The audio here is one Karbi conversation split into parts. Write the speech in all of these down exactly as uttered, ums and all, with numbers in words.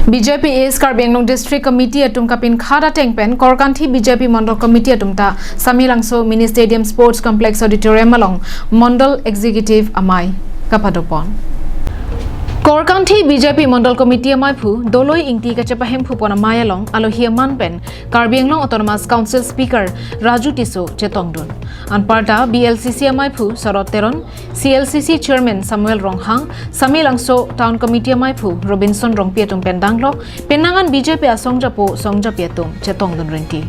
B J P East Karbi Anglong District Committee atum kapinkhat ateng pen Korkanthi B J P Mondol Committee atum ta Samelangso Mini Stadium Sports Complex Auditorium along Mondol Executive amei kapadopon. Korkanthi B J P Mondol Committee amei aphu Doloi Ingti kachepahemphu pon amei along alohi aman pen Karbi Anglong Autonomous Council Speaker Raju Tisso chetongdun. Anparta B L C C amei aphu Sorot Teron, C L C C Chairman Samuel Ronghang, Samelangso Town Committee amei aphu Robinson Rongpi atum pen danglok, penang an B J P asong japo song japi atum chetongdun rinti.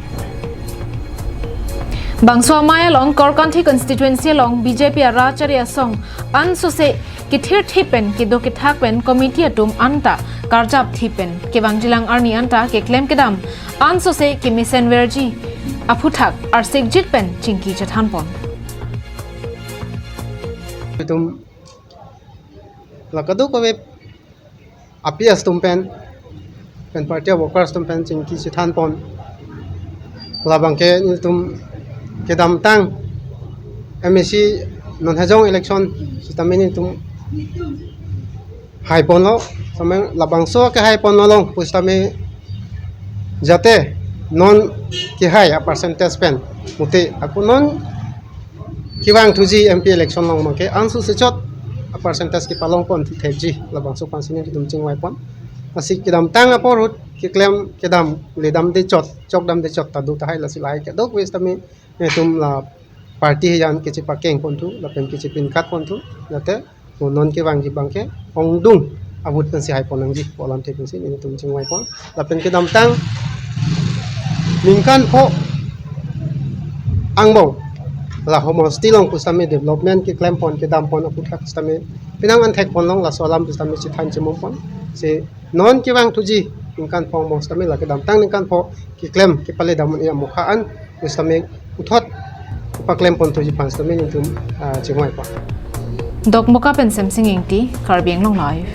Bangso amei along Korkanthi constituency along B J P ara chari asong ansose kethirthip pen kedo kethak pen committee atum anta karjapthip pen kevangjilang arni anta keklem kedam ansose kemesen verji aphuthak arsikjit pen chingki chethanpon. Itum la kadokave A P S atum pen, pen party workers atum pen chingki chethanpon. Labangke nelitum kedamtang M A C non hajong election sitame nelitum haiponlo, sitame labangso kehaiponlo long pusitame jate non kehai a-percentage pen mute ako non kevangthuji M P election along abangke ansose chot a-percentage kepalongpon thekji labangso aphansi nelitum chingvaipon. Lasi kedamtang apor ahut keklem kedam ledamde chot, chokdamde chot ta do tahai, lasi lahai kedo pusitame nelitum la party ahin kachepakengponthu lapen kachepinkhatponthu, jate non kevangji abangke ongdung a-vote pensi haipon nangji pu alamthe pensi nelitum chingvaipon. Lapen kedamtang ningkan pho angbong la homosti along pusitame development keklempon kedampon aphuthak sitame penang an thekpon long, laso alam pusitame chethan chemumpon. Si non kevangthuji ningkan pho angbong sitame la kedamtang ningkan pho keklem kepaledam un-e amokha an pusitame puthot paklemponthuji aphan sitame nelitum, ah, chingvaipon. Dokmoka pen Semsing Ingti, Karbi Anglong Live.